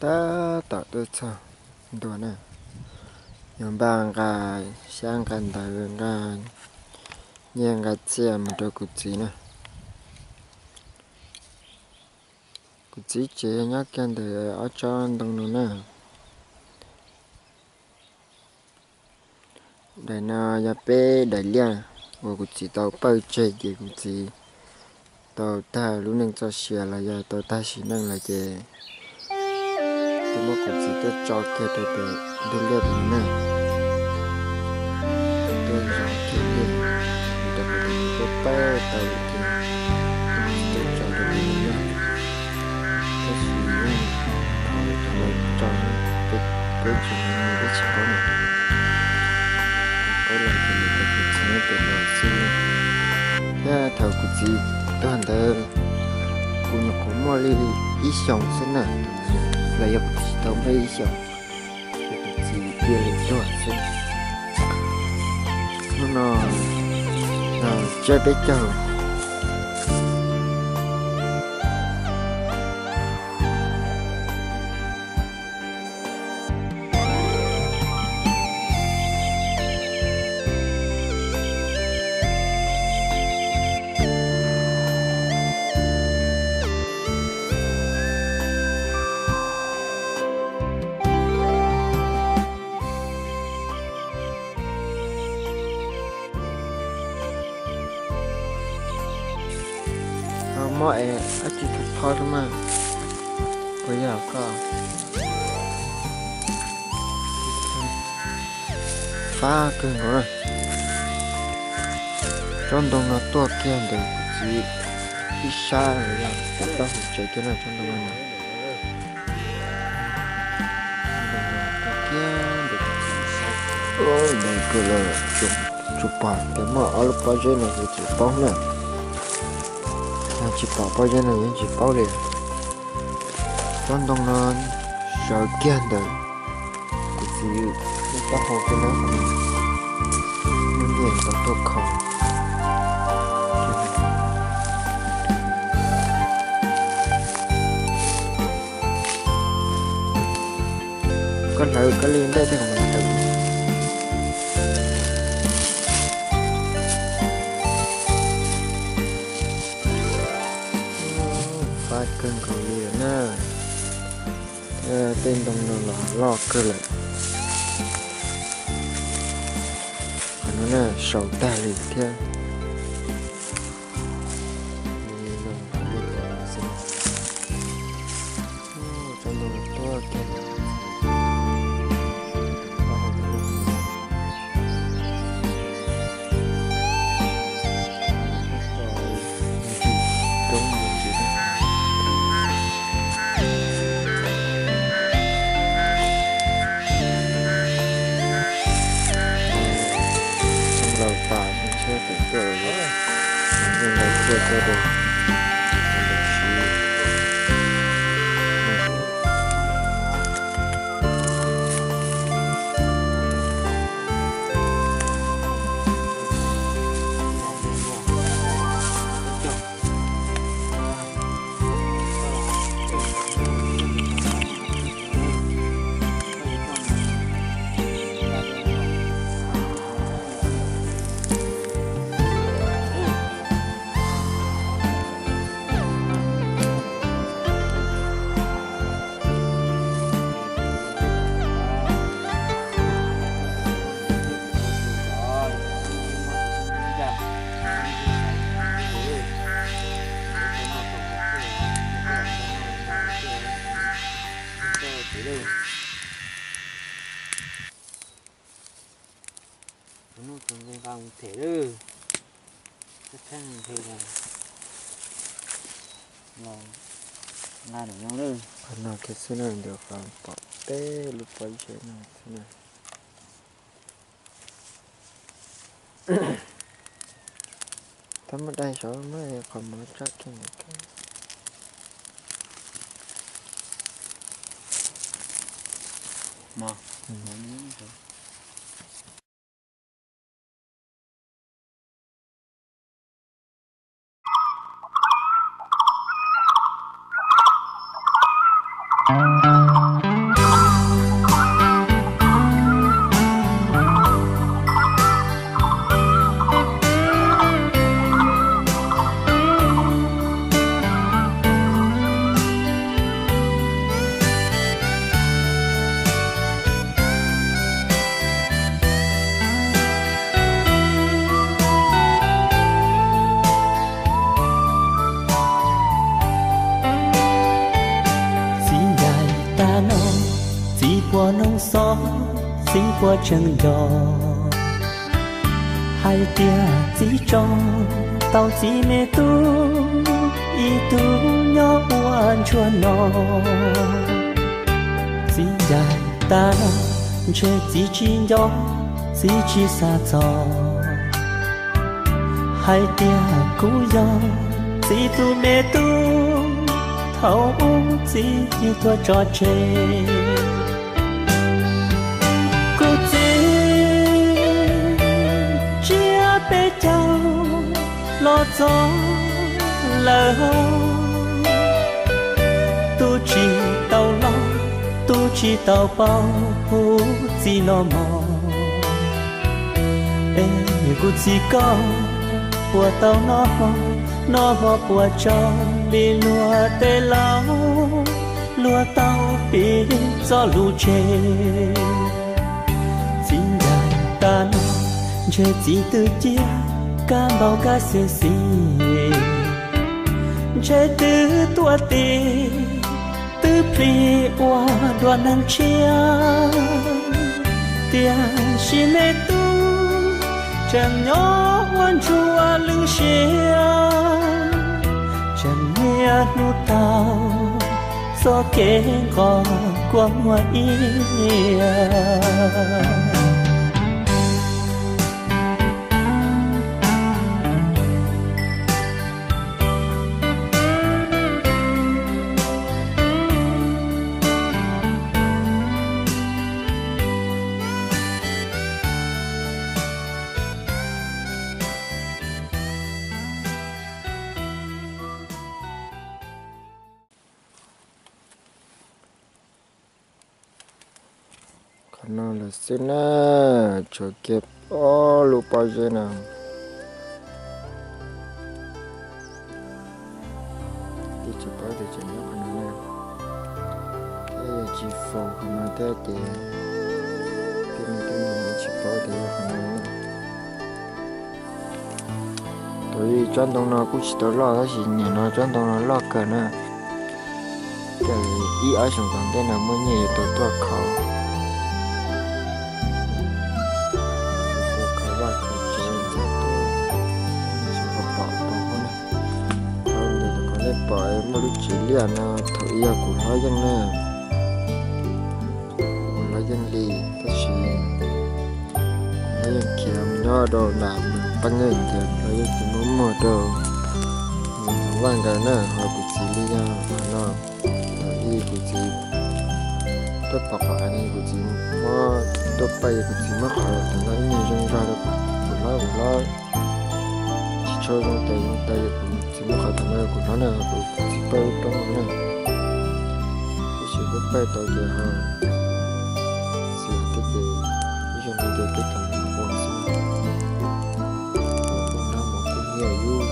Tab tom tuaj txog ntua na, yuav npaj nqa xyab nqa ntawv nqa nyiaj nqa txiaj mus rau kuv txiv na. Kuv txiv tsev yog nyob kiag ntawm ob tsob ntoo no na. Daim no yog peb daim liaj uas kuv txiv tau pawj tseg ces kuv txiv tau tag lub neej txoj sia los yog tau tag sim neej lawm ces twb muab kuv txiv tuaj tso kiag rau pem ntug liaj pem no na. Tuaj zov kiag liaj, rau qhov tias kuv tuaj pawj tau lawm ces kuv txiv tuaj tso rau pem no na. Tab sis thaum lawv tso peb tsis mus peb tsis paub na. Paub los ces lawv tias kuv txiv nyob pem los xwb na. Thiab thaum kuv txiv tuag ntawd kuv nyuam qhuav muaj li ib xyoos xwb na, los yog kuv txiv tau npaj ib xyoos, ces kuv txiv cia li tuag xwb. Hnub no tsiab peb caug. Mob es dab tsi tau tho rau mas, puas yog koj? Fab kawg nkaus na. Tsob ntoo no tuaj kiag ntawm kuv txiv ib sab los yog kuv plaub hauv tsev kiag na tsob ntoo no. Ntoo no tuaj kiag ntawm kuv txiv ib sab. Ntoo kawg los tsuas pom tias muaj ob lub pob zeb no kuv tsis paub na. Yog tsis pom pob zeb no yeej tsis paub li. Tsob ntoo no sawv kiag ntawm kuv txiv lub taub hau kiag na, kuv muab nyiaj tau tuaj kho. Koj hlawv koj li ntej thiaj kom hlawv. Fab kawg nkaus li lawm na. Tej ntoo no los loj kawg lawm. Qhov no na sau tag li thiab. Laus tas xyoo tshiab tawm tuaj, yeej laus tuaj tuaj rau. Tus nus tus nqi nqa mus them lawm. Txheej nqi los nqa ntawm no lawm. Qhov no kiag xwb na, ntawm qhov pom peb lub pob zeb no xwb na. Tau muab dai saud muab qhov mov tso kiag ntawm koj. Txiv ncaim tag no, txiv puas noog xov, txiv puas tseem nco hais tias txiv tso tau txiv me tub ib tug nyob ua ntsuag no. Txiv ncaim tag no, ntshe txiv tsis nco, txiv tsis xav txog hais tias kuv yog txiv tus me tub thaum ub txiv tuaj tso tseg. Kuv txiv tsiab peb caug los txog lawm, tu tsis tau los, tu tsis tau paub hu txiv los mog. Es kuv txiv koj puas tau noj hmo, noj hmo puas tsaug li luag tej laus, luag tau piv txoj lus tseg. Txiv ncaim tag no, ntshe txiv twb ciaj kab npau kab xis xis, ntshe twb tuaj tim twb plig ua dua neeg tshiab. Tiam sis me tub tseem nyob ua ntsuag lwj siab, tseem niaj hnub taug txoj kev nqos kua muag ib. Qhov no lawm xwb na, tshuav kiag ob lub pob zeb no. Twb tsis paub tias tseem nyob qhov no na. Thiab yog tsis faus qhov no thiab ces tej me tub me nyuam tsis paub tias yog qhov no na. Thaum ub tsob ntoo no kuj tsis tau loj tab sis nim no tsob ntoo no loj kawg na. Coj li ib ob xyoos tom ntej no muaj nyiaj yuav tau tuaj khaws, tuaj khaws vaj khaws tsev ntxuav tuaj, nej pom pom qhov na. Qhov ntawm qhov nej pom muaj lub tsev liaj no thaum ub yog kuv hlob Yeej na. Kuv hlob Yeej li, tab sis kuv hlob Yeej khiav mus nyob rau nram Paj Nyeej ces kuv hlob Yeej tsis muaj muag rau nws vaj nkawd na, ho kuv txiv li yog qhov no. Thaum ub kuv txiv tuaj pom qhov no kuv txiv muab tuaj paj, kuv txiv muab qhov thaum no ib nyuag zoo zog rau kuv hlob, kuv hlob tsis tshua zoo tes zoo taw, kuv txiv muab qhov thaum no kuv hlob na, kuv txiv paj ub roob no na. Tab sis peb paj tau ces ho txiv thiab ces ib zaug no ces peb tau mus ua xwb. Kuv nab mov kuj nyiaj yub.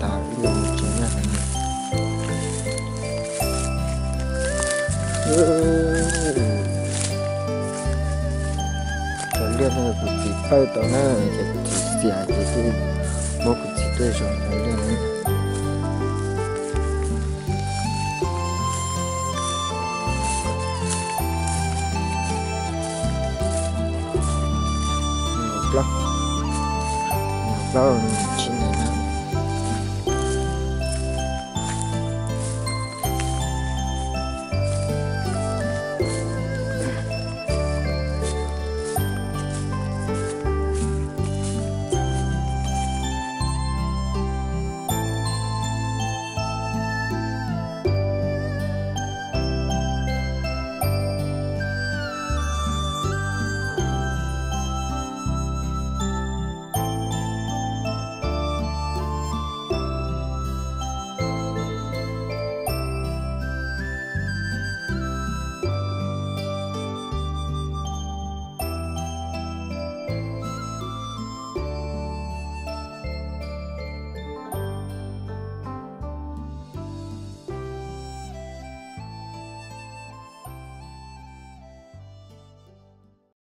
Tas ib lub tsev na. Cov liaj no kuv txiv pawj tau na, ces kuv txiv xiam ces kuv muab kuv txiv tuaj zov cov liaj no. Plaub, plaub,